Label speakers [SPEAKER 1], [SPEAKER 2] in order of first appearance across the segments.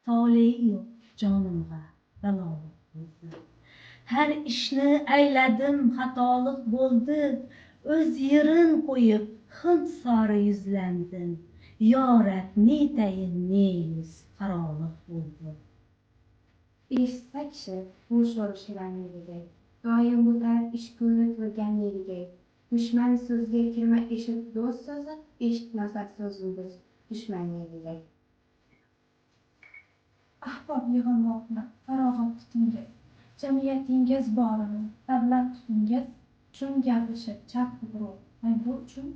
[SPEAKER 1] Tole yo'q jonimga baloliq bo'ldi. Har ishni ayladim, xatoliq bo'ldi. O'z yerin qo'yib Hind sori yuzlandim. Yo Rab, netayin ne yuz qaroliq bo'ldi.
[SPEAKER 2] Eshitsa kishi bu sho'rishgan yigit, doim bu taraf ish ko'rib turgan yigit. Dushman so'ziga kirma, eshit do'st so'zi, eshitmasa so'zni do'st, dushman yigit.
[SPEAKER 3] Ahbob yig'ilmoqni farog'at tutingiz, Jamiyatingiz borini davlat tutingiz. Chun gardishi charxi durur tanga uchun,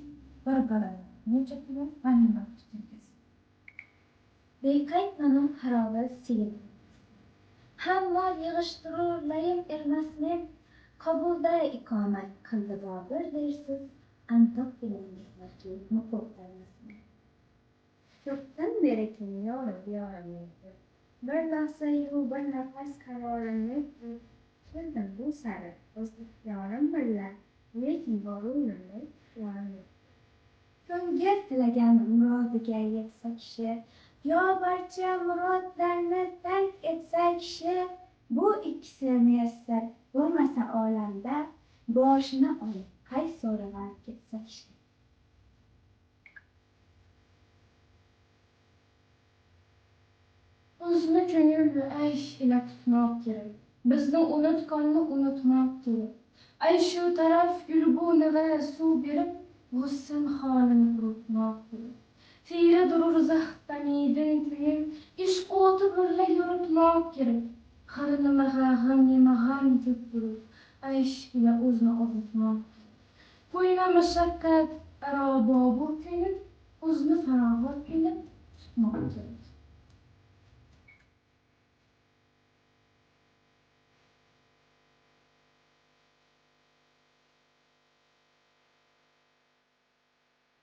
[SPEAKER 3] Bir-birini necha kun g'animat tutingiz.
[SPEAKER 4] Beqaytmanum xaroba siyim. Ham mol yig'ishtirur layim ermasmen, Kobulda ikomat qildi Bobur dersiz, Antoq bilingizlarki nuqul ermasmen.
[SPEAKER 2] Ko'pdan beri kim yorib yorim yo'qdir. Bir lahza-yu bir nafas qarorim yo'qdir. Keldim bu sari o'z ixtiyorim birla, lekin borurman ixtiyorim yo'qdir.
[SPEAKER 4] Ko'ngil tilagan murodiga yetsa kishi, yo barcha murodlarni tark etsa kishi, bu ikkisi muyassar bo'lmasa olamda, boshini olib qay so'riga ketsa kishi.
[SPEAKER 5] O'zni ko'ngil aysh ila tutmoq kerak. Bizni unutqonni unutmoq kerak. Ay shu taraf gulbunig'a suv berib, g'ussin holini quritmoq kerak. Tiyra durur zaxtamidin ko'ngil, ishq o'ti birla yoritmoq kerak. Har nimaga g'am yema, g'am ko'p durur, aysh ila o'zni ovutmoq kerak. Qo'yma mashaqqat aro bobur ko'ngil, o'zni farog'at ila tutmoq kerak.